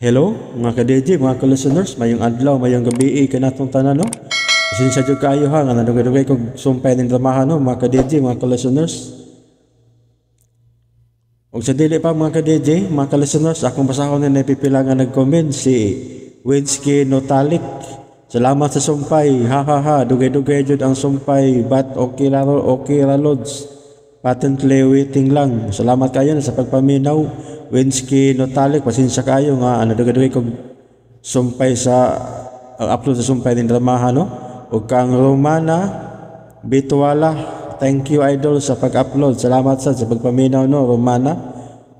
Hello, mga ka-DJ, mga ka-listeners, mayong adlaw, mayong gabi kanatong tanan, no? Pasensya jud kaayo ha, nga nadugay-dugay kog sumpay ning dramahan, no, mga ka-DJ, mga ka-listeners. Ug sa dili pa, mga ka-DJ, mga ka-listeners, akong basahon ni pipila nga nag-comment, si Winsky Notalik. Salamat sa sumpay, ha ha ha, dugay-dugay jud ang sumpay, but okay ra, okay ra lods. Patiently waiting lang. Salamat kayo sa pagpaminaw. Winsky Notalik, pasensya kayo nga ano dugay-dugay kog sumpay sa upload sa sumpay ning dramahan, no. Ug kang Romana Bituala, thank you idol sa pag-upload. Salamat sa pagpaminaw, no, Romana.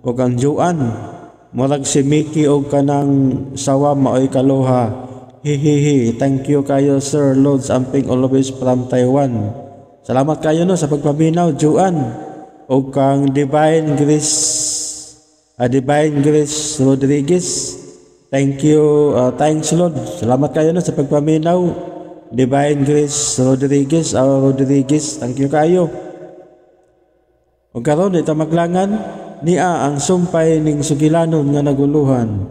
Ug ang Juan, murag si Mickey og kanang sawa maoy kaloha. Hihihi, thank you kayo Sir Lods Amping always from Taiwan. Salamat kayo, no, sa pagpaminaw, Juan. Ug kang Divine Grace, Divine Grace Rodriguez. Thank you, thanks Lord. Salamat kayo, no, sa pagpaminaw. Divine Grace Rodriguez, Rodriguez, thank you kayo. Ug karon di ta maglangan niya ang sumpay ning sugilanon nga naguluhan.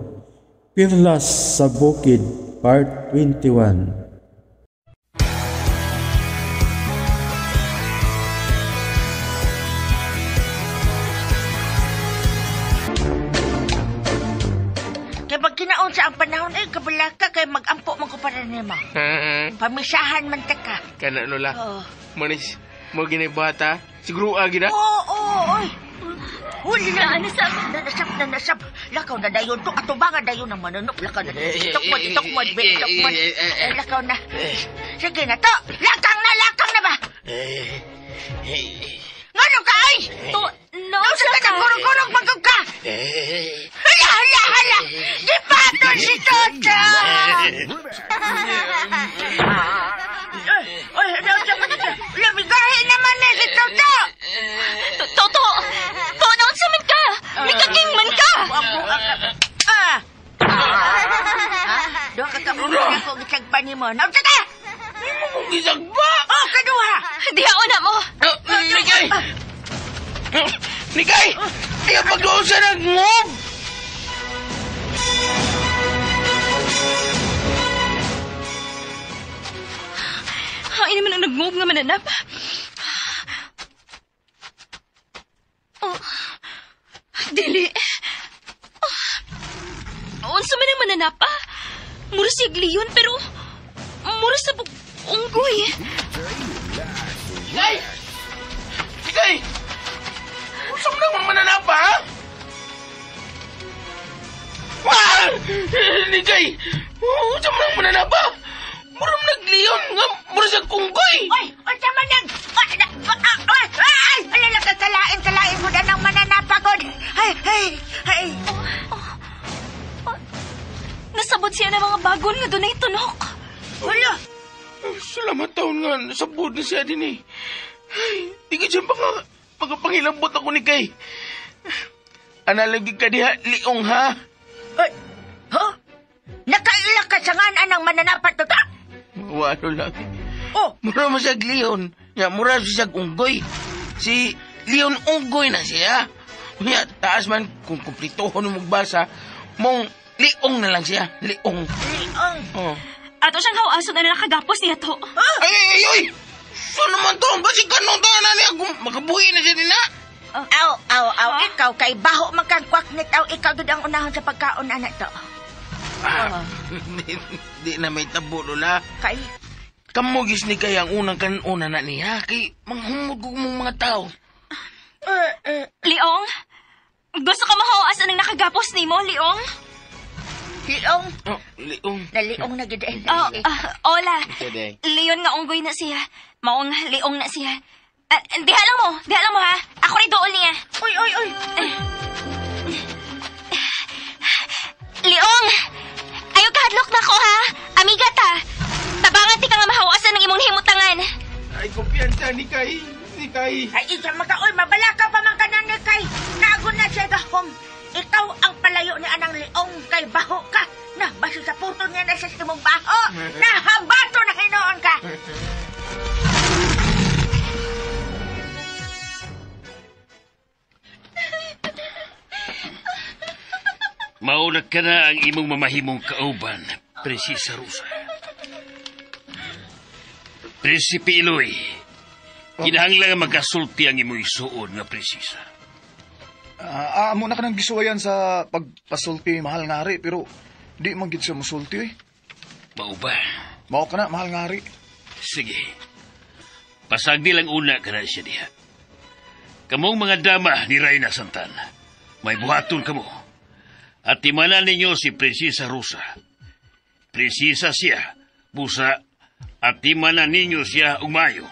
Perlas sa Bukid, Part 21. Kay pag kinaon sa ang panahon ay kabalaka kay magampo man ko para nimo. Pamisahan man ta ka. Kana lola. Oo. Manis, mo ginibata. Siguro agi na. Oo, oo, oy. Huli na, nasab, nasab, na nasab. Lakaw na dayon to, atubangan dayon ang manunop. Lakaw na. Itukmod, itukmod, itukmod. Ay, lakaw na. Sige na to, lakang na ba? Ngano ka ay? To, no, Nausa ka na, kurog-kurog magog ka. Hala, hala, hala. Di patol si Toto. Oy, nausa ka na. Lamigahin naman na si Toto. Toto! To, naunsa man ka! Mikaking man ka! Ah! Doon ka kamuha ako gisagpa ni mo. Nausa ka! Gisagpa! Oh, kaduha! Dihaon na mo! Nikay! Nikay! Ayaw pagdoon sa nag-move! Hain naman ang nag-move nga mananap. Oh, dili. Oh, unsa man ang mananap, ah? Mura siya leon, pero mura sa unggoy. Nikay! Nikay! Unsa man ang mananap, ha? Wah! Nikay! Unsa man ang mananap, ha? Mura man nag-leon nga mura siya unggoy. Oy, unsa man ang... Ay! Ala, kalain, kalain mo na ng mananapagod. Ay, ay, ay. Nasabot siya ng mga bagon nga dunay tunok. Hala! Salamat taon nga, nasabot na siya din eh. Ay, di ka siya baka magpangilambot ako ni Kay. Analagi ka diha, liong ha? Ay, ha? Nakaila ka sa nga anang mananapat to ta? Walo lang. Oh, Mura mo siya leon. Ya, mura siya unggoy. Si Leon Unggoy na siya. Ya, taas man kung kumplitohon mo magbasa, mong liong na lang siya. Liong. Liong. Oh. Ato siyang hawason na nakagapos niya to. Ay, ay, ay, ay! Saan naman to? Basi kanong tanan niya kung makabuhi na siya din na. Aw, aw, aw, ikaw kay baho man kang kwaknit, aw, ikaw gud ang unahon sa pagkaon anak to. Ah, di na may tabo, Lola. Kay? Kamugis ni kay ang unang kanuna na niya. Kay manghumod ko mong mga tao. Liong, gusto ka mahawasan ang nakagapos nimo, Liong? Liong? Oh, Liong. Naliong na gid eh. Oh, hola. Pwede. Leon nga unggoy na siya. Maong liong na siya. Diha lang mo ha. Ako rin dool niya. Uy, uy, uy. Liong! Ayaw kahadlok na ko ha. Amiga ta. Tabangan ti ka nga mahawasan ng imong himutangan. Ay, kumpiyansa ni Kay. Ni Kay. Ay, isa maka, uy, mabalaka pa man ka na ni Kay. Naagon na siya gahom. Ikaw ang palayo ni anang liong kay baho ka. Na, basi sa puto niya na sa imong baho. Nahambato na hinoon ka. Mauna ka na ang imong mamahimong kauban, Prinsesa Rosa. Prinsipe Eloy, kinahanglan nga magkasulti ang imong isuon nga prinsesa. Amo na ka nang gisuwayan sa pagpasulti, mahal nga hari, pero di man gid siya musulti eh. Mao ba? Mao ka na, mahal nga hari. Sige. Pasagdi lang una ka na siya diha. Kamong mga dama ni Reyna Santana, may buhaton kamo. At timanan ninyo si Prinsesa Rosa. Prinsesa siya, busa, at timanan ninyo siya umayo.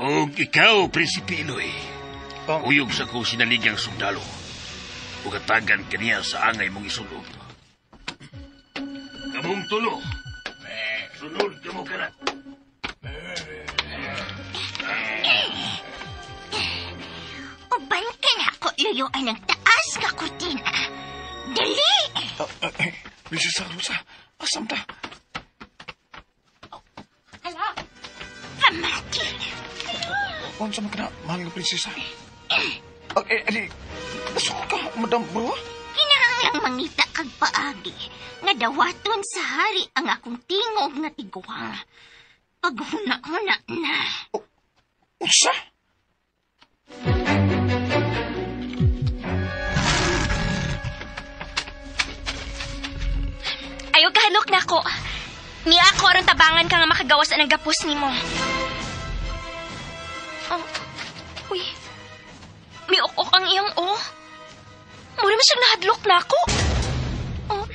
Og ikaw, Prinsipe Eloy, uyog sa kong sinaligyang sundalo. Ug hatagan kaniya sa angay mong isulob. Kamong tulo, sunod kamo kana. Uban ka na ako, luyuan ng taas nga kurtina. Dali! Prinsesa Rosa, asam ta? Hala, pamati. Unsa man ka na, mahal nga prinsesa? Ali, nasok ka, Madam Bro? Kinahanglang mangita kag paagi nga dawaton sa hari ang akong tingog nga tiguang. Paghuna-huna na. Unsa? Ayaw kahalok na ako. Niya ako aron tabangan ka nga makagawas ang gapos nimo. Oh, uy. May ok-ok ang iyang oh. Mura man siyang nahadlok na ako. Oh,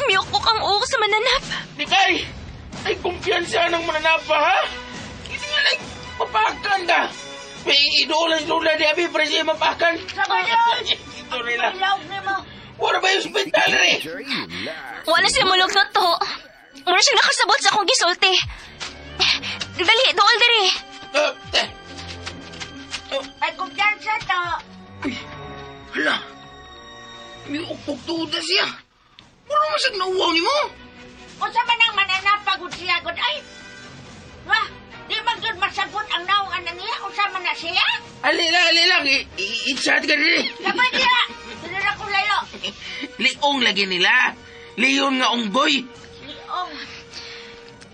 may ok-ok ang oh sa mananap. Dikay! Ay, kumpiyansa ng mananapa, ha? Hindi nga lang, mapakan ka. May idolan lula di abi, para siya mapakan. Sama yun! Ito nila. Ilawag nimo. Wala ba yung hospital rin? Wala siya mulog na to. Mura siyang nakasabot sa akong gisulti. Dali, dool diri. Ay, kumpiyansa to. Uy, hala. May upok tuda siya. Wala man siyang nauwaw ni mo. Unsa man ang mananapagod siya, god ay. Wah, di man gud masabot ang naong ana niya. Unsa man na siya? Ali lang, ali lang. I-chat ka diri. Sabay niya. Dili na ko layo. Liong lagi nila. Leon nga unggoy. Liong.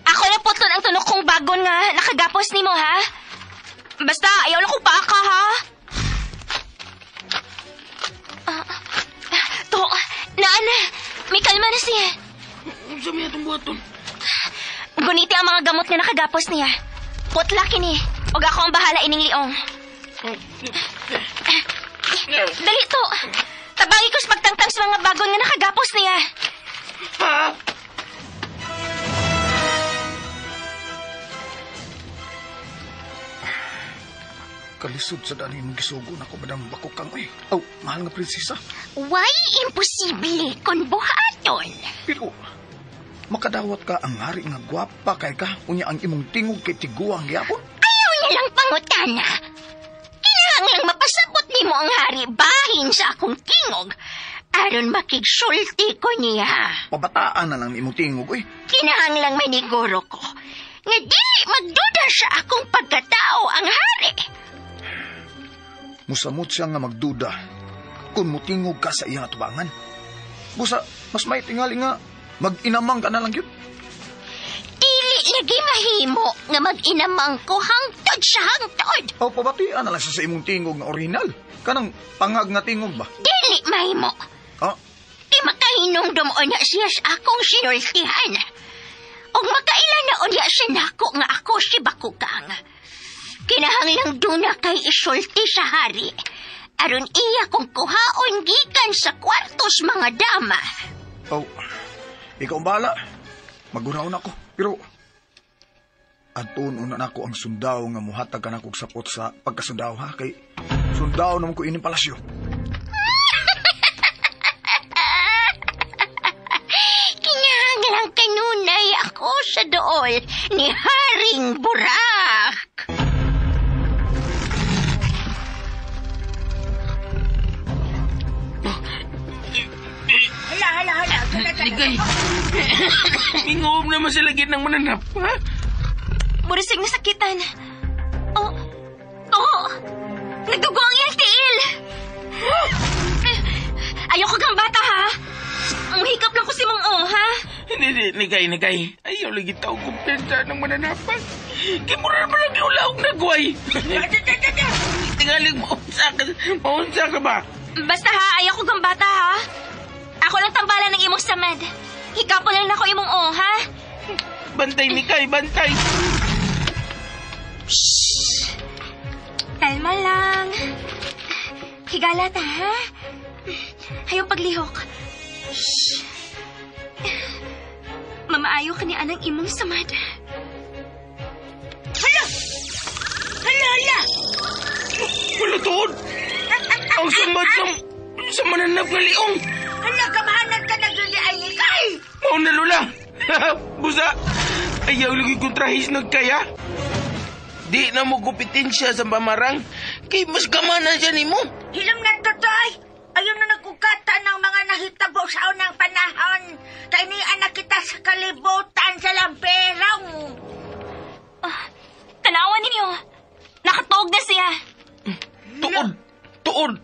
Ako na putlon ang tunok kong bagon nga nakagapos nimo, ha? Basta, ayaw lang kong paaka, ha? To, naan, may kalma na siya. Unsa may atong buhaton? Guniti ang mga gamot nga nakagapos niya. Putla kini. Og ako ang bahala ining liong. Dali to. Tabangi ko sa pagtangtang sa mga bagon nga nakagapos niya. Ha? Kalisod sa dani mong gisugo na ko, Madam Bakukang. Uy, oh, mahal nga prinsesa. Why imposible kung buhaton? Pero, makadawat ka ang hari nga gwapa kay ka, unya ang imong tingog kay tiguang gyapon. Ayaw niya lang pangutana. Kinahanglang mapasabot nimo ang hari bahin sa akong tingog. Aron makigsulti ko niya. Pabataan na lang ni imong tingog, uy. Kinahanglang maniguro ko nga dili magduda sa akong pagkatao ang hari. Musamot siya nga magduda kung mutingog ka sa iyang atubangan. Busa, mas may tingali nga mag-inamang ka na lang yun. Dili lagi mahimo nga mag-inamang ko hangtod sa hangtod. O pabatian na lang siya sa imong tingog nga original. Kanang pangag nga tingog ba? Dili mahimo. Ah? Di makahinumdum na siya sa akong sinultihan. Og makaila na unya siya nako nga ako si Bakukang. Kinahanglang duna kay isulti sa hari. Aron iya kong kuhaon gikan sa kwartos mga dama. Oh, ikaw ang bahala. Magunaon ako. Pero, adtoon una nako ang sundao nga muhatag ka nako og sapot sa pagkasundao, ha? Kay sundao naman ko ining palasyo. Kinahanglang kanunay ako sa dool ni Haring Burak. Hala, hala, hala. Ligay. Mingob naman sa lagit ng mananap, ha? Murasig nasakitan. Oh, oh, nagdugo ang iyang tiil. Nigay, nigay. Ayaw lagi tao kumpiyansa ng mananapan. Kimura naman ang lula og nagway. Tingaling maunsa ka. Maunsa ka ba? Basta ha, ayaw ko gambata ha. Ako lang tambalan ng imong samad. Hikapo lang nako imong o, ha? Bantay ni Kay, bantay. Shh! Kalma lang. Higala ta, ha? Ayaw paglihok. Shh! Mamaayo ka ni anang imong samad. Hala! Hala, hala! Wala tuod! Ang samad sa mananap nga liong! Hala, kamahanan ka na dun di ay ni Kay! Mao na, Lola! Busa! Ayaw lagi kontrahis nagkaya. Di na mo gupitin siya sa pamarang. Kay mas kamanan siya nimo. Hilom na totoy! Ayaw na nagkukata ng mga nahitabo sa unang panahon. Kay ni anak kita sa kalibutan sa lamperong. Tanawan ninyo. Nakatuog na siya. Tuod! Tuod!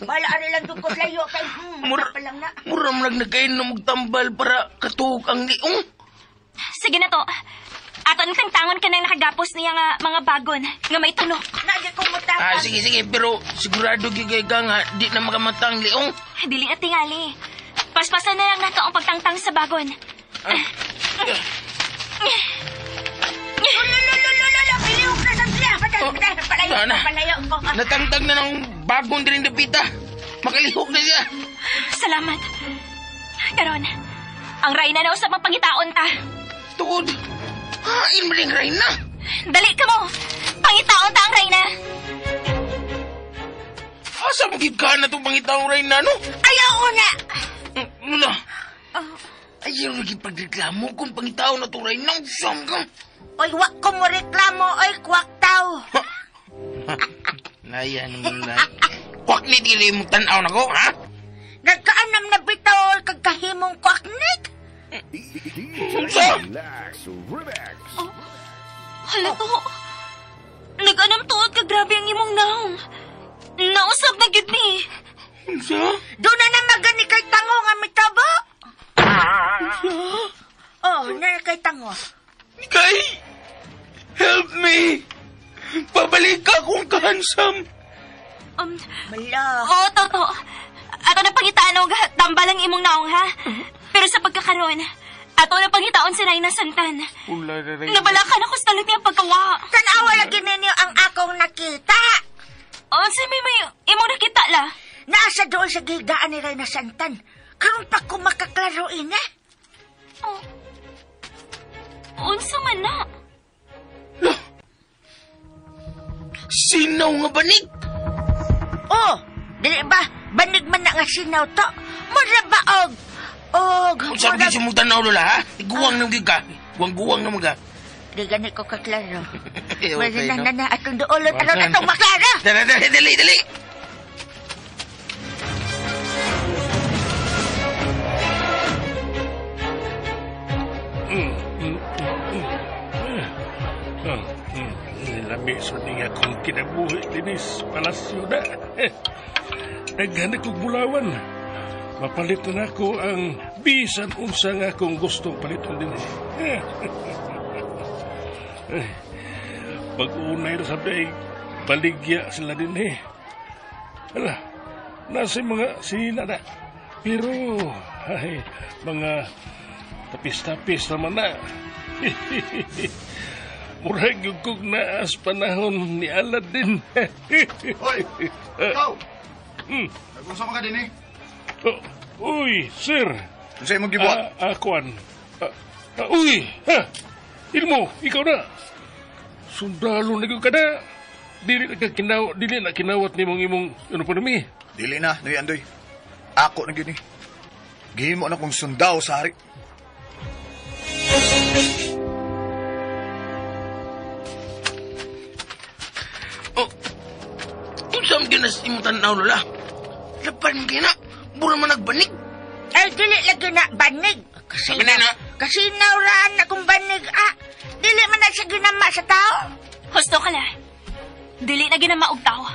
Wala ari lang dukot layo kay Mura, pa lang na. mura mo nagkain na magtambal para katuog ang liong. Sige na to. Aton kang tangon ka nang nakagapos niya nga mga bagon nga may tunok. Nagi ko mutakan. Ah, sige, sige. Pero sigurado gigay ka nga, di na makamata ang liong. Dili na tingali. Paspasan na lang nato ang pagtangtang sa bagon. Lulululululu, pilihok na sa siya. Patay, patay, palayo, Sana. palayo ko. Natangtang na ng bagong din dapita. Makalihok na siya. Salamat. Karon, ang Reyna na usap mapangitaon ta. Tuod. Hain mo rin Reyna. Dali ka mo. Pangitaon ta ang Reyna. Asa mo ka na itong pangitaong Reyna, no? Ayaw una. Lula. Ayaw lagi pagreklamo kung pangitaon na itong Reyna. Saan ka? Oy, wak ko mo reklamo, oy, kwak tao. Naya naman na. Kwak ni dili mo tanaw na ko, ha? Nagkaanam na bitaw kag kahimong kwaknik. Unsa? Oh, hala to. Nag-anam tuod ka grabe ang imong naong. Nausap na gyud ni. Unsa? Doon na naman gani kay tango nga mitabo. Oh, na kay tango. Kay! Help me! Pabalik ka kung kahansam! Mala. Oo, toto. Ato na pangitaan og tambal ang imong naong ha. Pero sa pagkakaroon, ato na pangitaon si Reyna Santan. Wala na rin. Nabalakan ako sa talit niyang pagkawa. Tanawa lagi ninyo ang akong nakita. Unsa may imong nakita la? Nasa doon sa gigdaan ni Reyna Santan. Karon pa ko makaklaro ina. Oh. Unsa man na? Sinaw nga banig! Oh, dili ba? Banig man na nga sinaw to. Mura ba og Unsa ba gyud tanaw lola ha? Guwang na gyud ka. Guwang-guwang na mga. Di gani ko kaklaro. Eh, Wala okay, na no? na na atong duolon aron atong maklaro. Dali, dali, dali, dali. Nilami sa niya kong kinabuhi dinis palasyo na. Naghanap kong bulawan. Mapalit na ako ang bisan unsa nga akong gustong paliton din. Pag-unay na sabi ay baligya sila din eh. Ala, nasa mga sinina na. Pero, ay, mga tapis-tapis naman na. Murag yung kong naas panahon ni Aladdin. Hoy! Ikaw! Nag-unsa man ka din eh? Oh, uy, sir. Unsa imong gibuhat? Kuan. Uy, ha? Ilmo, ikaw na. Sundalo na gyud ka na. Dili na ka kinaw, dili na kinawat nimong imong ano pa nami. Dili na, Noy Andoy. Ako na gyud ni. Gihimo na kong sundao sa hari. Oh, unsa man gyud na imong tanaw lola? Lapan kay na. Mura man nagbanig. Ay dili lagi na banig. Kasi Sabi na na. Kasi nauraan na kung banig ah. Dili man na siya ginama sa tao. Husto ka la. Dili na ginama og tao.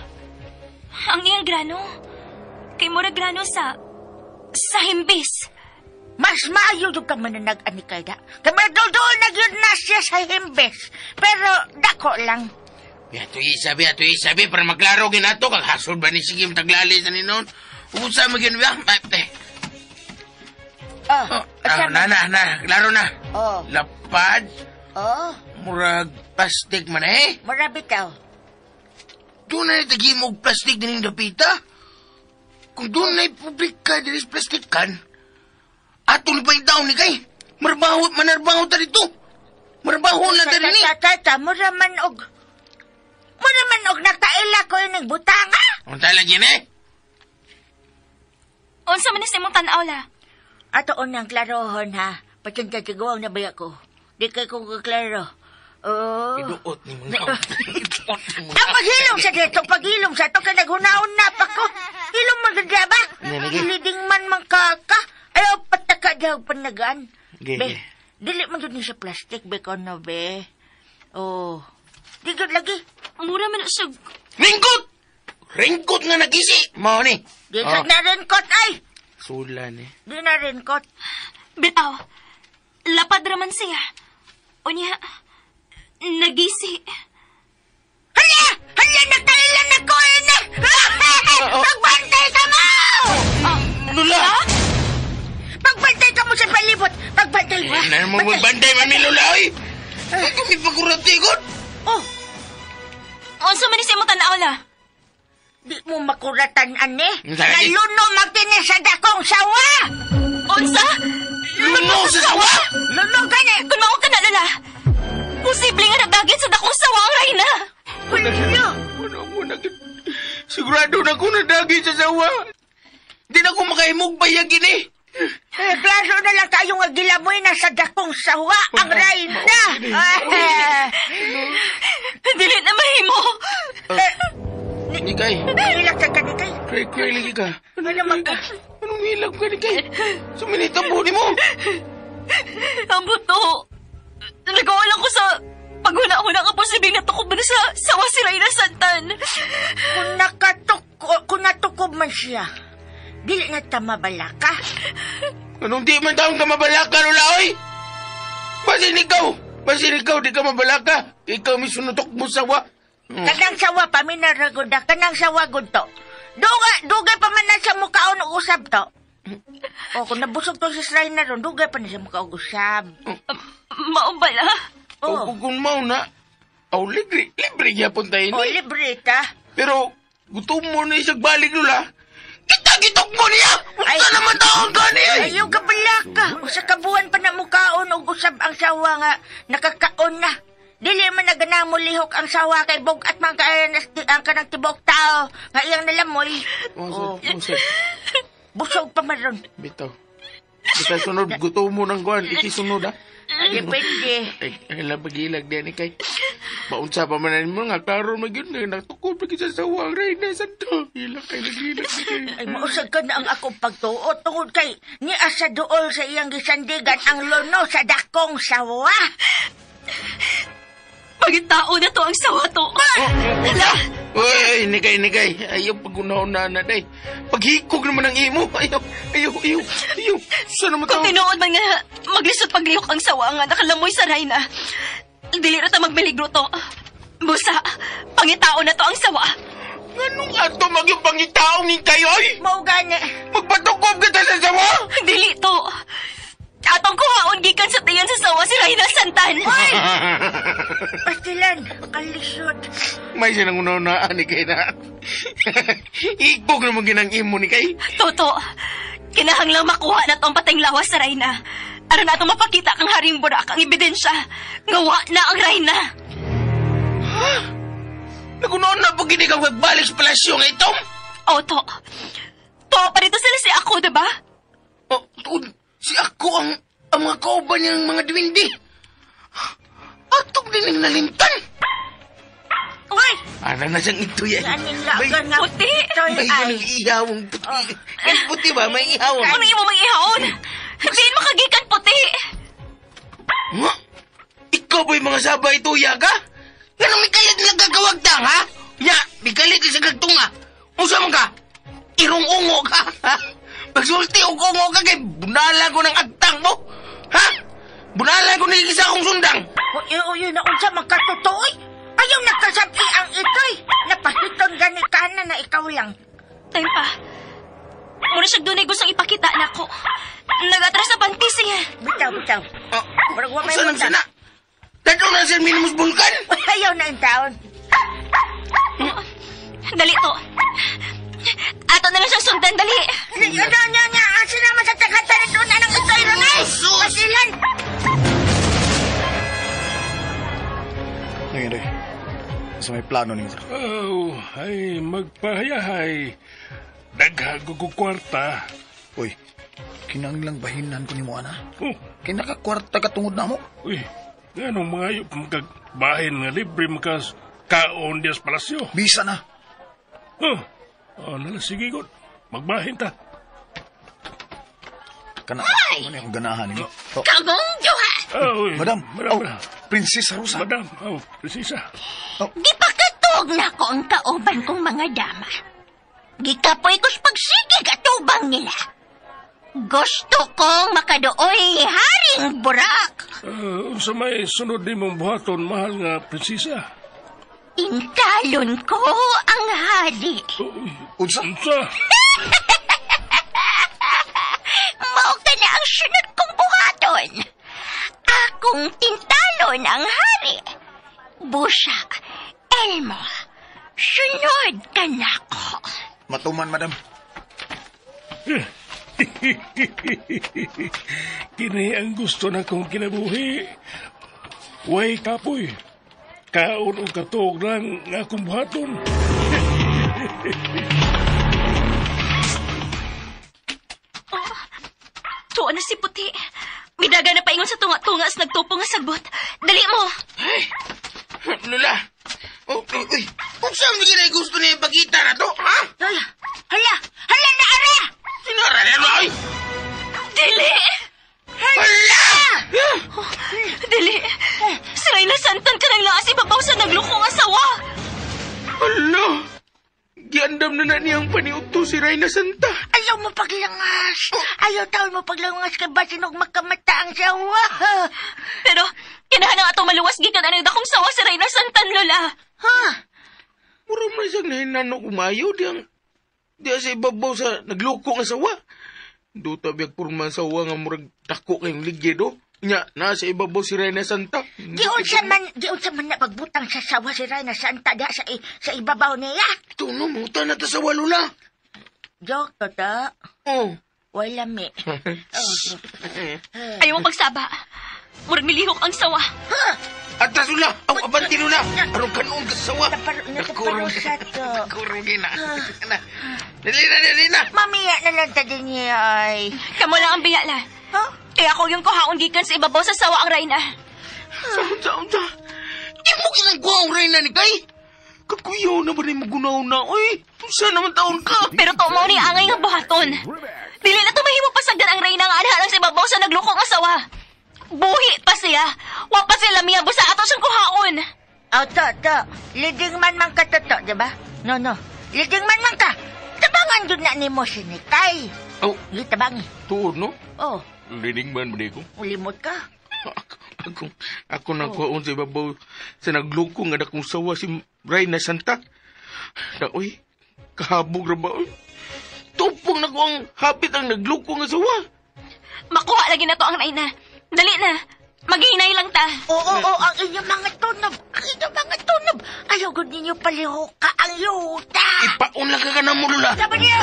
Ang iyang grano. Kay mura grano sa himbis. Mas maayo jud kang mananag ani kay da. Kay madudol na gyud na siya sa himbes. Pero dako lang. Biato isabi, para maklaro ginato, kag hasod ba ni sige taglali sa ninon. Usa mo gyud ba? Oh, Ah, na, klaro na. Oh. Lapad, Oh, murag plastic man eh. mura bitaw. Doon na tagimog plastic din dapita. Kung doon na publika diri sa plastic kan, ato ni pa ni kay. Marbaho, manarbaho ta dito. Marbaho na ta ni. Ta ta ta, mura man og nakaila ko ining butanga. Unta lagi ni? Unsa man ni sa imong tan-aw la? Ato unang klarohon ha. Pasensya tiguang na baya ko. Di kay ko klaro. Oh. Iduot ni mga. Iduot ni mga. Ang paghilom sa dito, paghilom sa to, kay naghunaon na pa ko. Hilom maganda ba? Hiliding man man kaka. Ayaw pataka daw panagaan. Be, dili man jud ni sa plastic, be kono, be. Oh. Di gud lagi. Mura man siya. Ringkot! Ringkot nga nagisi. Mao ni. Di sa na rin kot ay. Sula ni. Di na rin kot. Bitaw. Lapad raman siya. Unya, nagisi. Hala! Hala! Nakailan na ko eh! Pagbantay ka mo! Lula! Pagbantay ka mo sa palibot! Pagbantay mo! Na mo magbantay mami Lula oy. Ay kumi pagkuratigon. Oh! Unsa man ni sa imong tan-aw la? Di mo makuratan, ane. Lagi. Naluno magtini sa dakong sawa! Unsa? Luno sa sawa! Luno gani! Kung mao ka na, Lola, posible nga nadagit sa dakong sawa ang Reyna. Luno! Ano mo na Sigurado na ko nadagit sa sawa. Di na ko makahimog bayag gini. Eh, klaro na lang tayo nga gilamoy na sa dakong sawa ang Reyna. Dili na mahimo. Nikay. Hilak ka ka, Nikay. Cray-cray lagi ka. Ano naman ka? Anong hilag ka, Nikay? Suminit ang buhok mo. Ang buto. Nagawa ko sa paghuna-huna ka posibleng natukob na sa sawa si Reyna Santan. Kung natukob man siya, dili na ta mabalaka. Anong di man taong ka mabalaka, Lola, oy? Basin ikaw, di ka mabalaka. Ikaw may sunutok mo sawa. Kanang sawa, paminaragoda, kanang sawa gud to. Dugay pa man na sa mukhaon og usab to. O, kung nabusog to si Reyna ron, dugay pa na sa mukha og usab. Mao bala? Oh. Kung mao na, aw, libre, libre gyapon tayo O, ni. libre ta. Pero, gutom mo na isang balik, Lola. Kita gitok mo niya! Ay. Unsa naman taon ka niya? Ayaw ka balaka. Usa ka buwan pa na mukaon og usab ang sawa nga nakakaon na. Dili man na mo lihok ang sawa kay bug-at man kay ang kanang tibok tao nga iyang nalamoy. Oh, Busog pa man ron. Bitaw. Bitaw sunod, gutom mo ng kuan. Ikisunod, ha? Depende. Ay, ay, pagilag din kay. Baunsa pa man mo nga klaro man gyud nga natukod pa sa sawa ang Reyna Santo. Hilak kay naghilak kay. Ay, mausag ka na ang akong pagtuo tungod kay ni asa duol sa iyang gisandigan ang luno sa dakong sawa. Pagitao na to ang sawa to. Ala! Uy, nikay, nikay. Ayaw pagunaw-na na day. Paghikog naman ang imo. Ayaw, ayaw, ayaw, ayaw. Saan naman Kung tao? tinuod man nga maglisod paglihok ang sawa nga nakalamoy sa Reyna, dili ra ta magmiligro to. Busa, pangitao na to ang sawa. Anong ato magyong pangitaong ni kayo, oy? Mao gani. Magpatukob kita sa sawa? Dili to. Atong kuhaon gikan sa tiyan sa sawa si Reyna Santan. Hoy! Pastilan, kalisod. May sinang unaw-naan ni kay na. Ikog naman ginang imo ni kay. Toto, kinahanglang makuha na to ang pateng lawas sa Reyna. Aron na itong mapakita kang Haring Burak ang ebidensya. Ngawa na ang Reyna. Ha? Nagunoon na pag hindi ka magbalik sa palasyo nga itom? Oto, to pa rito sila si ako, diba? Oh, si ako ang mga kauban niyang mga duwindi. Atog din ang nalimtan. Uy! Ano na siyang ito yan? Kanin lagan nga. Puti! Toy May ay. ganang ihawang puti. Ay, puti ba? May ihawang. Ano imo may ihawon? Diin makagikan puti. Ha? Ikaw ba'y mga sabay tuya ka? Ganong mikalit lang gagawagtang, ha? Ya, mikalit sa gagtunga. Unsa man ka? Irong ungo ka, ha? Pagsulti o kung ka kay bunala ko ng agtang mo. Ha? Bunala ko ng isa akong sundang. Uy, uy, na unsa magkatotoo. Ayaw nagkasabi ang itoy. Napahiton gani ka na ikaw lang. Time pa. Muna siya dunay gustong ipakita nako. Nagatras sa panty siya. Bitaw, bitaw. Oh, Murag wa may saan ang munta. sana? Dadto na siya minimus vulkan. Uy, ayaw na yung taon. Dali to. Ato na lang siyang sundan, dali. Nya, nya, nya. Asa naman sa taghatan ito na ng itoy ronay. Basilan. Ngayon, Day. Sa may plano niyo, sir. Oh, ay magpahayahay. Daghag ko kwarta. Uy, kinanglang bahinan ko ni mo, ana. Oh, Kay nakakwarta ka tungod na mo. uy, ganong mga ayop magkagbahin nga libre makas kaon dias palasyo. Bisa na. Oh, oh nala, sige god. Magbahin ta. Kana, ano akong ganahan ninyo? Oh, Kamong duha. Oh, uy, madam, madam, oh, madam. Prinsesa Rosa. Madam, oh, prinsesa. Gipakatog na ko ang kauban kong mga dama. Gikapoy ko sa pagsigig at ubang nila. Gusto kong makaduoy haring burak. Unsa may sunod ni mong buhaton, mahal nga prinsesa? Intalon ko ang hari. Uy, Unsa? unsa? Mao ka na ang sunod kong buhaton. Akong tintalon ang hari. Busa, Elmo, sunod ka na ko. Matuman, madam. Kini ang gusto na kong kinabuhi. Way kapoy. Kaon og katuog lang nga akong buhaton. Tuwa na si Puti. Midaga na paingon sa tunga-tunga as nagtupo nga sagbot. Dali mo. Ay, Lola. Oh, uy, unsa man gid gusto niya ipakita na to, ha? Hala, hala, hala na ara! Sino ra na oy? Dili! Hala! Dili! Si Reyna Santan ka nang laas ibabaw sa naglukong asawa. Hala! Giandam na na niyang paniudto si Reyna Santa. Ayaw mo paglangas. Ayaw taon mo paglangas kay basinog makamata ang sawa. Pero, kinahanglan atong maluwas gikan anang dakong sawa si Reyna Santan, Lola. Ha? Mura man siyang nahinano kumayo diyang diya sa ibabaw sa naglukong asawa. Duta biyag purma sawa nga murag dako kayong ligid oh. Nya, nasa ibabaw si Reyna Santa. Giunsa man na pagbutang sa sawa si Reyna Santa diha sa ibabaw niya. Ito no, muta na ta sa Lola. Joke, toto. Oh. Wala mi. Ayaw mo pagsaba. Murag milihok ang sawa. Atras Lola! Aw, abanti Lola! Aron kanon ka sa sawa. Nataparusa to. Nakurong gina. Dali na, dali na. Mamiya na lang ta din niya ay. Kamo lang ang biyala. Huh? Kaya ako yung kuhaon gikan sa ibabaw sa sawa ang Reyna. Sa, unsa. Di mo kinangkuha ang Reyna ni Kay. Kakuyaw na ba ni magunaw na, oy? Unsa naman taon ka? Pero to mo ni angay nga buhaton. Dili na tumahimo pasagdan ang Reyna nga anha lang sa ibabaw sa naglukong asawa. Buhi pa siya. Wa pa sila miya busa ato siyang kuhaon. Oh, to, to. Leading man man ka, to, di ba? No, no. Leading man man ka. Tabangan dun na ni mo si Nikay. Oh, Gitabangi. tuod, no? Oh, Leading man ba di ko? ulimot ka. Ako nakuhaon sa ibabaw sa naglukong nga dakong sawa si Reyna Santa. Na, uy, kahabog ra ba, uy? Tupong na ko ang hapit ang naglukong nga sawa. Makuha lagi na to ang Reyna. Dali na. Maghinay lang ta. Oo, oo, ang inyong mga tunob. Ang inyong mga tunob. Ayaw gud ninyo palihuka ang yuta. Ipaon lang ka na mo, Lola. Sabi niyo.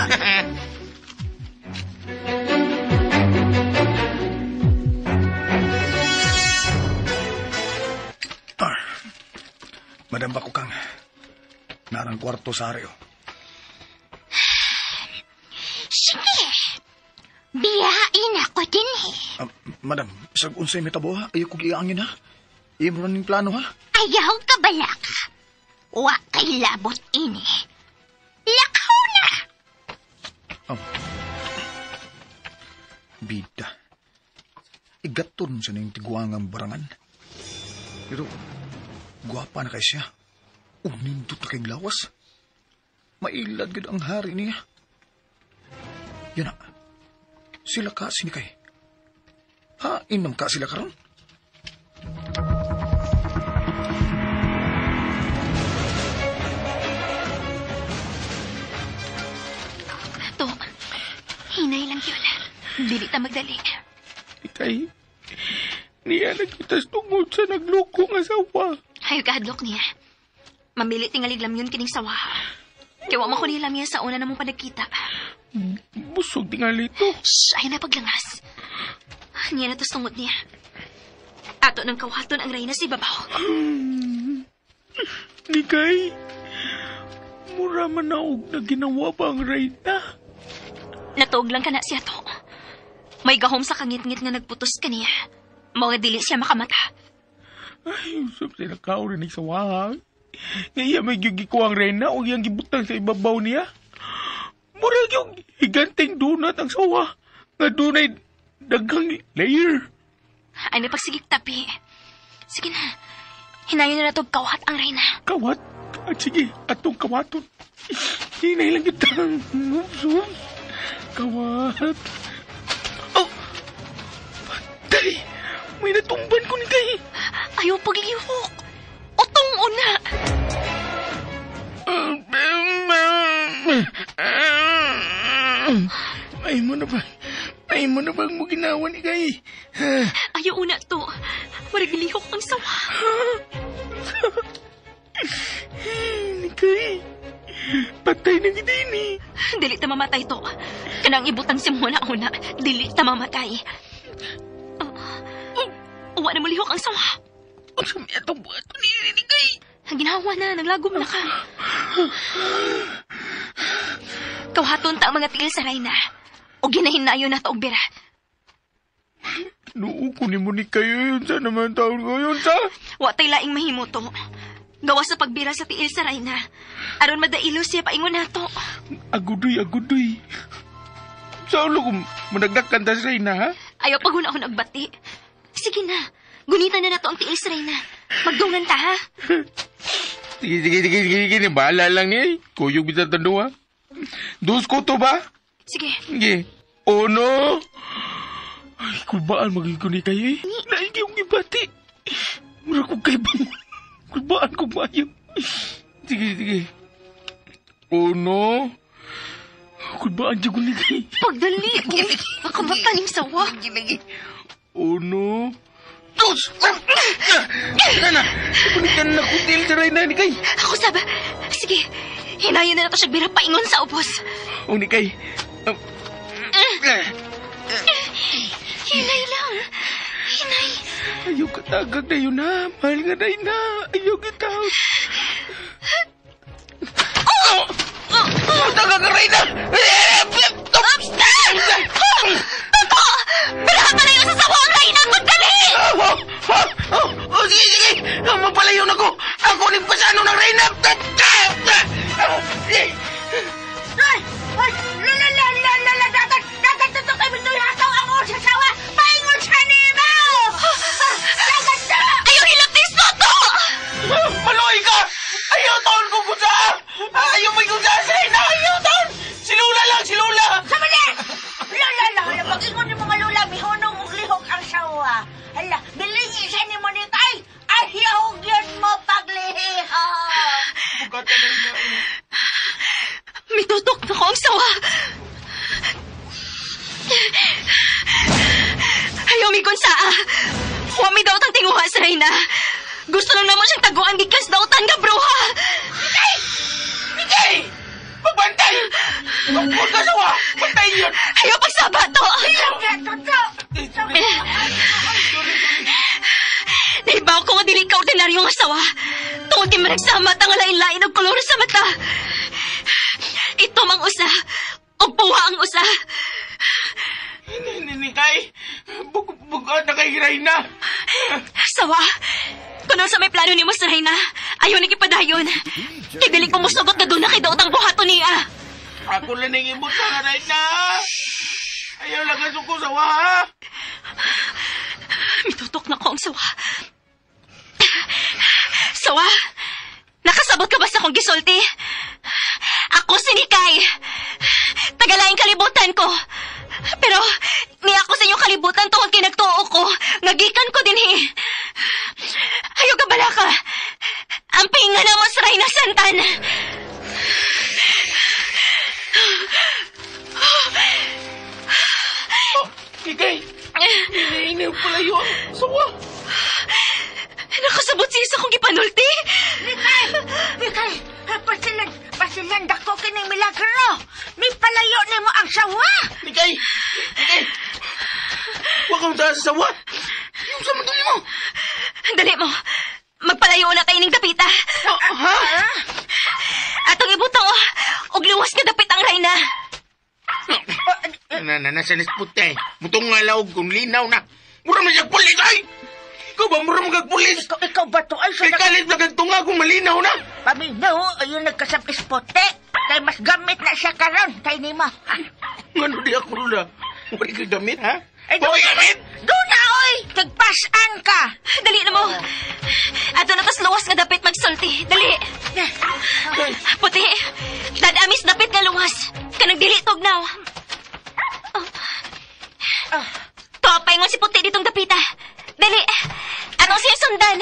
Madam Bakukang, narang kwarto sa ari, oh. Sige. Biyain ako din eh. Madam, sa unsay mitabo ha? Ayaw kong iangin ha? Iyo mo ning plano ha? Ayaw ka balaka. Wa kay labot ini. Lakaw na. Oh. Bida. Igaton sa ning tiguangang barangan. Pero, guwapa na kay siya. Nindot na kay lawas. Mailad gud ang hari niya. Yan na. Sila ka sinikay. Ha, inam ka sila karon? To, hinay lang yun. Dili ta magdali. Ikay, niya nagkitas tungod sa nagloko nga sawa. Hayo kahadlok niya. Mamili tingalig lam yun kining sawa. Kaya wa man ko niya lamya sa una na mong panagkita. Busog tingali to. Shh! Ayaw na paglangas. Niya na tos tungod niya. Ato ng kawaton ang reyna si Babaw. Nikay, mura man na og na ginawa pa ang reyna. Natuog lang ka na siya to. May gahom sa kangit-ngit nga nagputos kaniya. Mga dili siya makamata. Ay, usap sila kao rin sa wahang. Nga iya may gigiko ang reyna o iyang gibutang sa ibabaw niya. Mura yung higanteng donut ang sawa. Nga dunay daghang layer. Ay, may pagsigig tapi. Sige na. Hinayon na natog kawat ang reyna. Kawat? At sige, atong kawaton. Hinay lang kita. Oops, oops. Kawat. Oh! Patay! May natumban ko ni kay. Ayaw paglihok. Utong una. Ay mo na ba? Ay mo na bang mo ginawa ni kay? Ayaw una to. Mariglihok ang sawa. Nikay, patay na gid ini. Dili ta mamatay to. Kanang ibutang si muna una. Dili ta mamatay. Uwa na mulihok ang sawa. Unsa may atong buhaton ni Nikay? Ang ginawa na, naglagom na ka. Kawaton ta ang mga tiil sa reyna. O ginahinayon na to og bira. Noo ko ni mo ni kayo yun sa naman taon ko yun sa. Wa tay laing mahimo to. Gawa sa pagbira sa tiil sa reyna. Aron madailo siya paingon nato. Agudoy, agudoy. Sa ulo kung managdakan ta sa reyna, ha? Ayaw pag una ako nagbati. Sige na, gunitan na nato ang tiil sa reyna. Magdungan ta, ha? Sige, sige, sige, sige, sige. Bahala lang niya. Kuyog bitan tando, ha? Dos ko to ba? Sige. Sige. Uno. Ay, kubaan magiging ni kayo eh. Naigi yung ibati. Mura kong kaibang. Kubaan kong maayo. Sige, sige. Uno. Kubaan dyan ko ni kayo. Pagdali. Makamata ning sawa. Uno. Dos! Nana! Balikan na kutil sa reyna ni kay. Ako saba. Sige. Hinayon na na to siya bira paingon sa ubos. O ni kay. Hinay lang. Hinay. Ayaw katagag na yun na. Mahal nga na yun na. Ayaw kita. Oh! Tagag na reyna! Toto! Birahan palayo sa sawa ang reyna! Pagdali! Oh, sige, sige! Mapalayo na ko! Ako ni pasano ng reyna! Ay! Ay! Lala, lala, lala! Dagat! Dagat na to kay Mitoy Hataw ang sa sawa! Paingon siya ni mo! Dagat na! Ayaw hilapis, Toto! Maloy ka! Ayaw taon ko kusa! Ayaw may kusa sa reyna! Ayaw taon! Si Lula lang! Si Lula! Sama na! Lala, lala! Pag-ingon ni mga lula, mihunong og lihok ang sawa. Hala, bilingi siya ni mo ni Tay! Ayaw yun mo paglihok! Bugata na rin na. Mitutok na ko ang sawa. Ayaw mi kon saa. Wa mi daw tang tinguha sa reyna. Gusto lang naman siyang taguan gikas dautan nga bruha. Mikay! Magbantay! Huwag ka sawa! Bantay yun! Ayaw pagsaba to. Toto! Naibaw ko nga dili ka ordinaryo nga sawa. Tungod kay managsama ang lain-lain og kolor sa mata. Itom ang usa, ug puwa ang usa. Nikay! Bugat na kay Reyna! Sawa, kuno sa may plano nimo sa Reyna, ayaw ni gipadayon. Kay dili ko mosugot nga doon na kay daot ang buhaton niya. Ako lang nang ibot sa Reyna! Ayaw lang ang suko sawa, ha? Mitutok na ko ang sawa. Sawa, nakasabot ka ba sa akong gisulti? Ako si Nikay. Tagalaing kalibutan ko. Pero, niya ako sa inyong kalibutan tungod kay nagtuo ko. Ngagikan ko din eh. Ayaw ka bala ka. Ang pinga na mo sa Reyna Santan. Oh, Kikay! Hinihingi pala yun. Sawa! Nakasabot siya sa kong gipanulti. Mikay! Mikay! Pasilan! Pasilan! Dako kining milagro! May palayo na mo ang sawa! Mikay! Mikay! Huwag kang taas sa sawa! Yung sa mundo mo! Dali mo. Magpalayo na tayo ning dapita. Ha? Atong ibutang og luwas nga dapit ang Reyna. Nasa puti. Mutong nga laog kung linaw na. Mura man siyang pulis, ay! Ikaw ba mura man kag pulis? Ikaw ba to? Ay, Kay kalit na kag tunga kung malinaw na. Paminaw, ayun nagkasap ispote. Kay mas gamit na siya karon kay nimo. Ngano di ako lula? Wala kay gamit, ha? Ay, Wala gamit? Doon na, oy! Tigpasan ka! Dali na mo. Ato na tas luwas nga dapit magsulti. Dali. Puti. Dadamis dapit nga luwas. Kanang dili tugnaw. Oh. Tuwa si Puti ditong dapita. Dali. Atong siya sundan.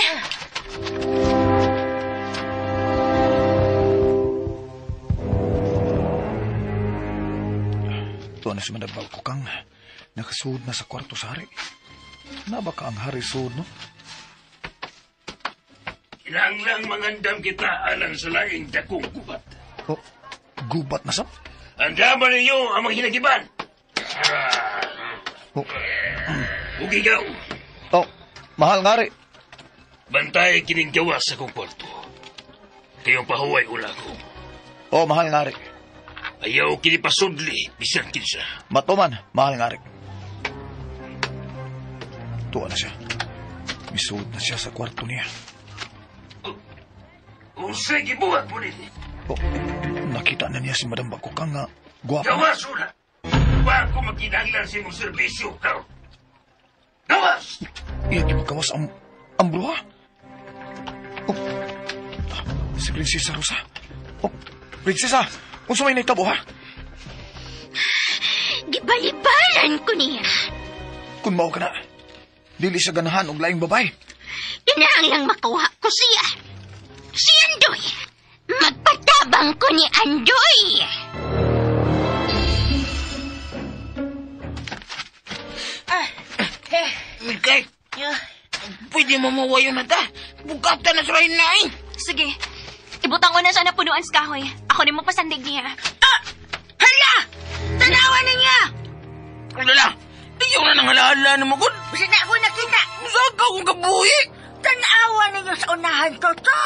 Tuwa na si Madam Balkokang. Nakasuod na sa kwarto sa hari. Naba ka ang hari suod, no? Kinahanglang mangandam kita alang sa laing dakong gubat. Oh, gubat na sab? Andaman ninyo ang mga hinagiban. Oh. Ug ikaw, Oh, mahal nga hari. bantay kining gawas sa kong kwarto. Kayong pahuway ula ko. Oh, mahal nga hari. Ayaw kini pasudli, bisan kinsa. Matuman, mahal nga hari. Tuwa na siya. Misuod na siya sa kwarto niya. Unsay gibuhat mo nini? Oh, nakita na niya si Madam Bakukang nga gwapa. Gawas una! Wa ko makinahanglan sa imong serbisyo karon. Gawas! Iya gipagawas ang bruha. Oh, si Prinsesa Rosa. Oh, Prinsesa, unsa may nahitabo ha? Gibalibalan ko niya. Kung mao ka na, dili siya ganahan og laing babay. Kinahanglang makuha ko siya. Si Andoy. Magpatabang ko ni Andoy. Mikay, pwede mo mawayo na ta. Bukata na sa na eh. Sige. Ibutang ko na siya na punuan sa kahoy. Ako ni mo pasandig niya. Ah! Hala! Tanawa ninyo! Lala, ayaw na nang halahala na magod. Bisa na ako nakita. Saan ka akong kabuhi? Tanawa ninyo sa unahan, Toto!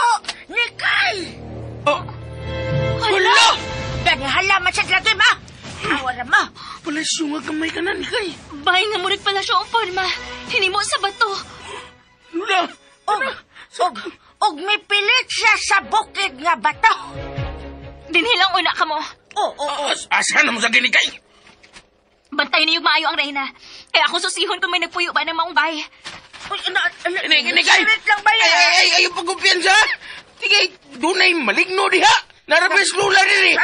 Nikay! Oh, hala! Dani hala man sa lagi ma! Awa ra mo! Palasyo nga kamay ka na, Nikay. Bay nga murag pala siya ang forma. Hinimo sa bato. Lula! Og may pilit siya sa bukid nga bato. Dinhilang una ka mo. Oo. Asa na mo sa ginikay? Bantay niyo maayo ang reyna. Kaya ako susihon kung may nagpuyo ba ng maong bay. Uy, ano, Nikay! Sirit lang ba yan? Ay, ay, ay, pagkumpiyansa! Sige, dunay maligno diha! Narabes lula din eh!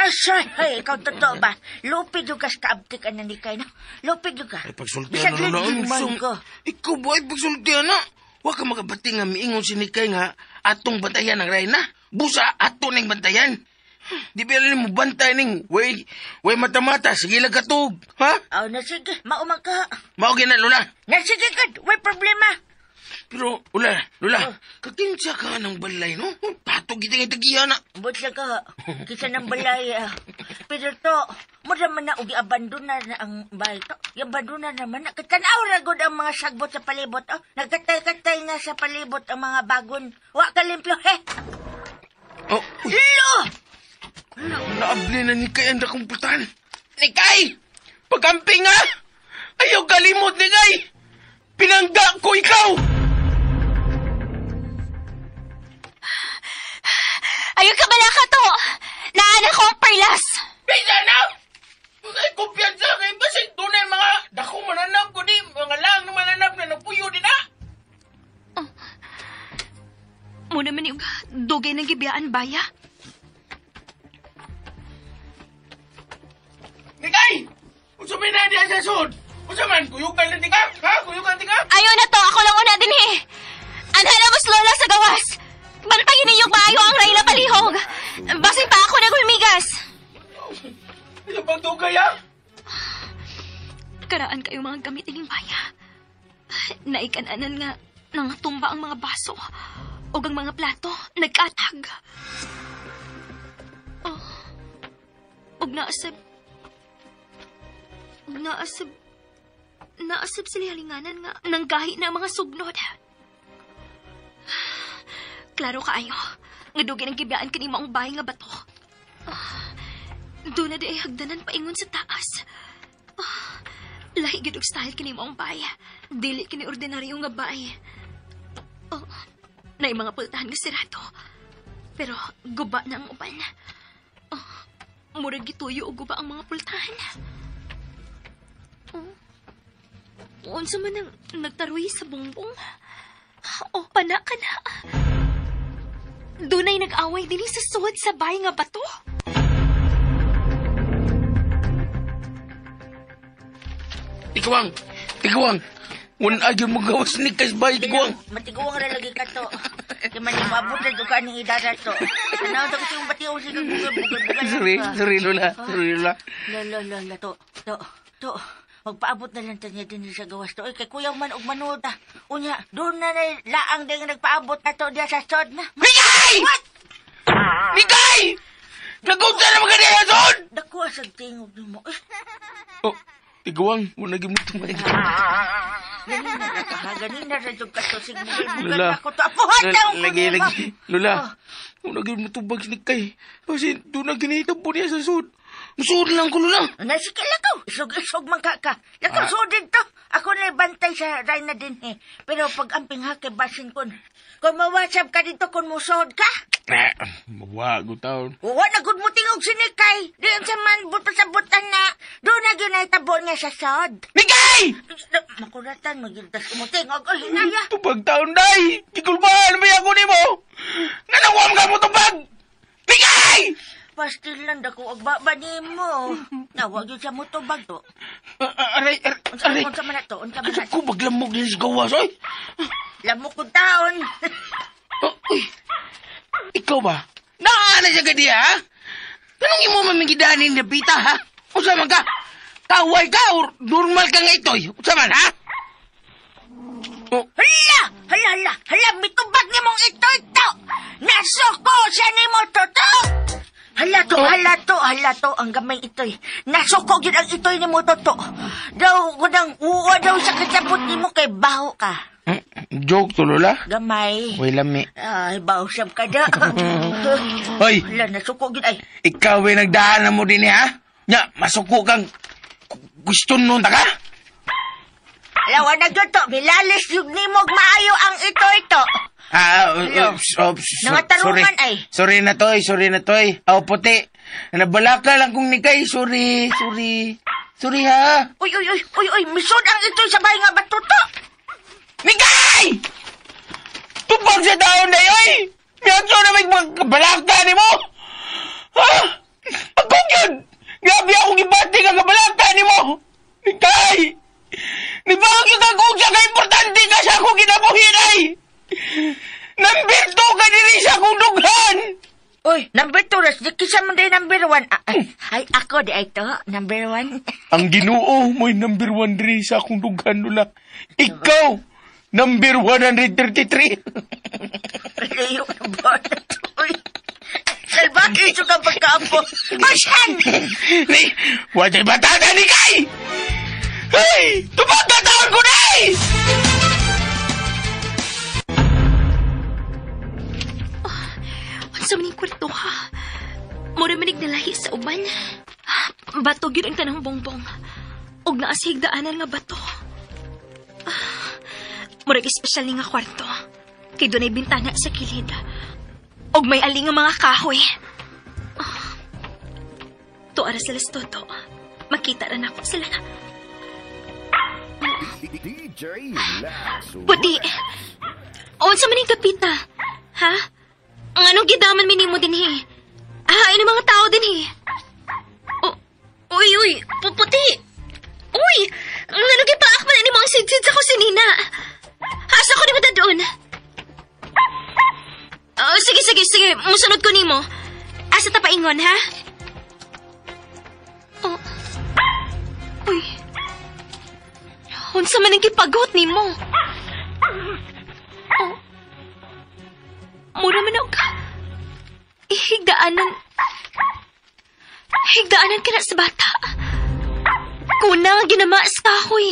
Ay, ikaw totoo ba? Lupi ka sa kaabtik ka na ni Kay, no? Lupi ka. Ay, pagsultihan Bisag na na. linding man ko. Ikaw ba ay pagsultihan na? Huwag ka makabati nga miingon si Nikay nga atong bantayan ang reyna. Busa ato ning bantayan. Di ba alam mo bantay ning way, way mata-mata, sige lang katug. Ha? Oh, na sige, maumang ka. Mao na, Lola. Na sige ka, way problema. Pero, Lola, Lola, kakinsa ka ng balay, no? Patog kita nga tagiya na. Butla ka, kisa ng balay. Pero to, mura man na og abandonar na ang bahay to. I-abandonar naman na. Katanaw ra gud ang mga sagbot sa palibot. Oh. Nagkatay-katay na sa palibot ang mga bagon. Wa ka limpyo, he. Oh, uy. Lo! Naabli na ni Kay ang dakong putan. Nikay! Pagkamping ha! Ayaw kalimot, Nikay! Pinangga ko ikaw! Ayaw ka bala ka to! Naanak ko ang perlas! Bisa na! Ay, kumpiyansa kay basig tunay mga dako mananap ko di, mga lang na mananap na nagpuyo din ha! Muna man yung dugay ng gibiyaan baya. Nikay! Unsa may na diya sa sa sud. Unsa man kuyugan na tika? Ha? Kuyugan tika? Ayaw na to, ako lang una din eh. Anha na mas lola sa gawas. Bantayin ninyo maayo ang Rayna palihog. Basin pa ako nagulmigas. Ano bang dugay ha? Karaan kayo mga gamit ining baya. Naikananan nga nangatumba ang mga baso o ang mga plato nagkatag. Oh. Og naasab sila halinganan nga nanggahi na ang mga sugnod. Klaro kaayo, nga dugay ng gibiyaan kini maong bahay nga bato. Doon na di ay hagdanan paingon sa taas. Lahi gid og style kini maong bahay. Dili kini ordinaryo nga bahay. Oh, naay mga pultahan nga sirado. Pero guba na ang uban. Oh, murag gituyo og guba ang mga pultahan. Oh, unsa man ang nagtaruy sa bongbong? Oh, pana ka na. Dunay nag-away din sa suod sa bahay nga bato. Tiguang! Tiguang! Wala yun magawas ni Kasbay, Tiguang! Matiguang ra lagi ka to. Kaya man mabot na doon ka ning idara to. Ano, tapos yung bationg sige, bugal. Sorry, Lola. Sorry, Lola. Lola, to. Magpaabot na lang tanya din sa gawas to. Oy, kay kuyaw man og manoda. Unya, doon na laang din nagpaabot na to diya sa sod na. Mikay! What? Mikay! Nagunta na mga niya sod! Dako sa tingog nimo. Oh, Tiguang, wala mo tumay. Ganina ra jud ka to sige. Lola. Ako to apuhan daw ko. Lagi. Lola, wala mo tubag si Nikay. Kasi doon na ginitabo niya sa sod. Musuod lang ko, Lola. Nasige lakaw. Isog-isog man ka ka. Lakaw, sudin to. Ako na bantay sa Rayna din eh. Pero pag amping hake, basin kun. Kung mawasap ka dito, kung musuod ka. Mawa, gutaon. Wa na gud mo tingog si Nikay. Diyan sa man, buta sa butan na. Doon na ginaitabon niya sa sod. Nikay! Makuratan, magiltas mo tingog. Oy, hinaya. Tubag taon, day! Gikulbahan, may ako ni mo! Nanawam ka mo tubag! Nikay! Pastilan dako og baba nimo. Nawag yun sa motobag to. Aray, aray. Unsa man na to? Unsa man na to? Ako baglamog din sa gawas, oy. Lamok kong taon. Uy. Ikaw ba? Naana siya ka diya, ha? Tanong imo mamigidanin na pita, ha? Unsa man ka? Kaway ka or normal ka nga itoy? Unsa man, ha? Oh. Hala! Hala, hala! Hala, mitubag nimong itoy to! Nasuko siya nimo to to! Hala to, hala to, hala to, ang gamay itoy. Nasuko gyud ang itoy nimo to to. Daw, kunang uwa daw sa kasabot nimo kay baho ka. Joke to, Lola. Gamay. Uy, lami. Ay, baho siyam ka da. Hoy! Hala, nasuko gyud ay. Ikaw ay nagdaan na mo din, ha? Nya, masuko kang gusto nun, taka? Lawa na gyud to, milalis yung nimog maayo ang itoy to. Sorry. Ay. Sorry na toy, sorry na toy. Aw, puti. Nabalaka lang kong nikay. Sorry, sorry. Sorry ha. Uy, uy, uy, uy, uy, misod ang itoy sa bahay nga bato to. Nikay! Tubag sa taon na yoy! Miyanso na may balaka ni mo! Ha? Ako yun! Grabe akong ibati ka kabalaka ni mo! Nikay! Nibawag yung kagong siya ka-importante ka sa akong kinabuhin ay! Number 2 ka diri sa akong dughan! Uy, number 2, ras, di kisa man din number 1. Ay, ako di ay to, number 1. Ang Ginoo mo'y number 1 diri sa akong dughan, Lola. Ikaw, number 133. Layo na ba? Uy, salbahe siya ka pagkaampo. Masyan! Ni, wajay batata ni Kay! Hey! Tubag na taon ko na eh! Unsa man ning kwarto ha? Mura manig nalahi sa uban. Bato gyud ang tanang bongbong. Og naa sa higdaanan nga bato. Murag espesyal ni nga kwarto. Kay dunay bintana sa kilid. Og may ali nga mga kahoy. Tuara sila sa toto. Makita ra nako sila. Puti! Unsa man ning kapita? Ha? Ang anong gidaman minimo dinhi? Ah, ay ng mga tao dinhi. Uy, uy, puti. Uy! Ngano gipaak man nimo ang sidsid sa kusinina? Asa ko nimo doon? Oh, sige, sige, sige. Musunod ko nimo. Asa ta paingon, ha? Oh. Uy. Unsa man ang gipagot nimo? Oh. Mura man og higdaanan. Higdaanan ka na sa bata. Kuna nga ginama sa kahoy.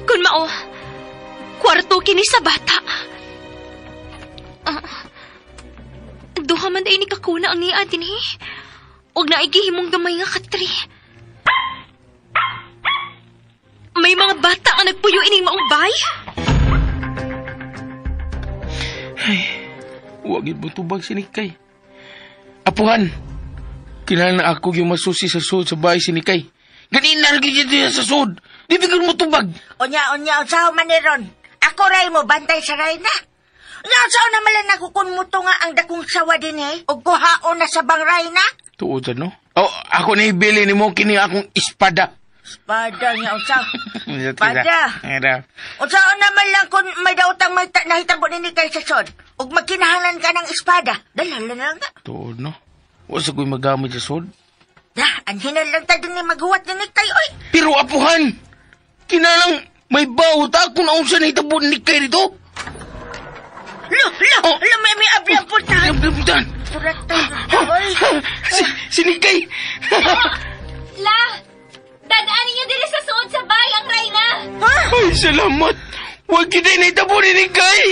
Kun mao, kwarto kini sa bata. Duha man day ni kakuna ang niya dinhi. Og naigihimong gamay nga katri. May mga bata nga nagpuyo ining maong bay. Ay, wag mo tubag si Nikay. Apuhan, kinahanglan na ako yung masusi sa sud sa bahay si Nikay. Ganina lagi dito sa sud. Di bigyan mo tubag. Unya, unya, unsaon man ni ron? Ako ray mo, bantay sa Rayna. Unya, unsaon na malang nakukun mo to nga ang dakong sawa din eh? O kuhaon na sa bang Rayna? Tuod no? Oh, ako na ibili ni mo kini akong espada. Espada niya, unsaon? Espada. Unsaon naman lang kung may daotang may nahitabo ni Nikay sa sod? Ug magkinahanglan ka ng espada. Dala na lang na. Tuod no? Wa sa ko'y magamit sa sod. Da, anhinan lang ta din ni maghuwat ni Nikay, oy. Pero apuhan, kinalang may bawot ako na unsa nahitabo ni Nikay dito. Lo, lo, oh. Lo, may abli ang pultahan. Abli ang pultahan. Surat tayo, oy. Si Nikay. La, dadaanin niyo diri sa suod sa bay ang Rayna. Ha? Ay, salamat. Huwag kita nahitabo ni Nikay.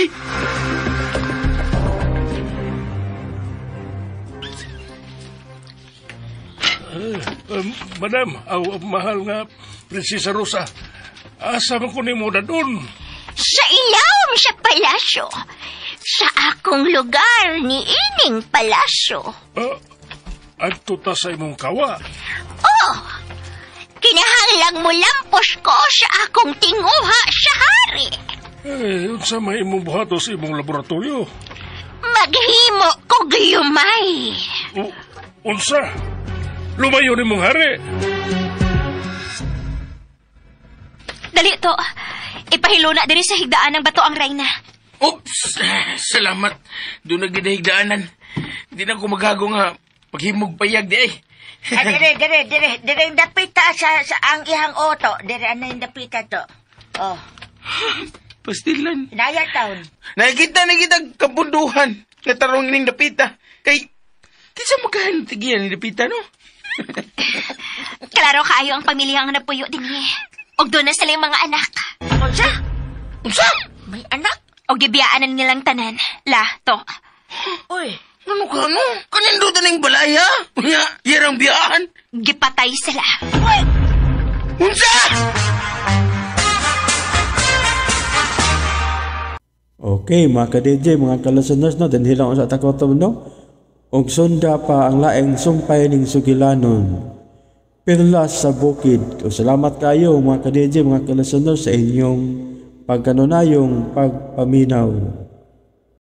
Madam, mahal nga Prinsesa Rosa, asa man ko nimo dadon? Sa ilawom sa palasyo. Sa akong lugar ni ining palasyo. Adto ta sa imong kawa. Oh! Kinahanglang mo lampos ko sa akong tinguha sa hari. Eh, unsa may imong buhato sa imong laboratorio? Maghimo kog lumay. Unsa? Lumayo ni mong hari. Dali to. Ipahiluna diri sa higdaan ng bato ang Rayna. Oops! Salamat. Doon na ginahigdaanan. Hindi na ako magago nga paghimog payag di ay. Dire, dire, dire. Dire yung dapita sa ang ihang oto. Dire, ano yung dapita to? Oh. Pastilan. Naya taon. Nakikita na kita kapunduhan. Natarong ining dapita. Kay, kinsa magkahan tigilan ni dapita, no? Klaro kaayo ang pamilya ang napuyo din eh. Og doon na sila yung mga anak. Unsa? Unsa? May anak? Og gibiyaan na nilang tanan. La, to. Uy. Ano ka, no? Kanindot na yung balay, ha? Unya, yarang biyaan. Gipatay sila. Uy! Unsa? Okay, mga ka-DJ, mga ka-listeners, no? Dinhilang sa takotom, no? Og sunda pa ang laing sumpay ning sugilanon. Perlas sa bukid. O salamat kayo mga ka-DJ, mga ka-listeners sa inyong pagkanunayong pagpaminaw.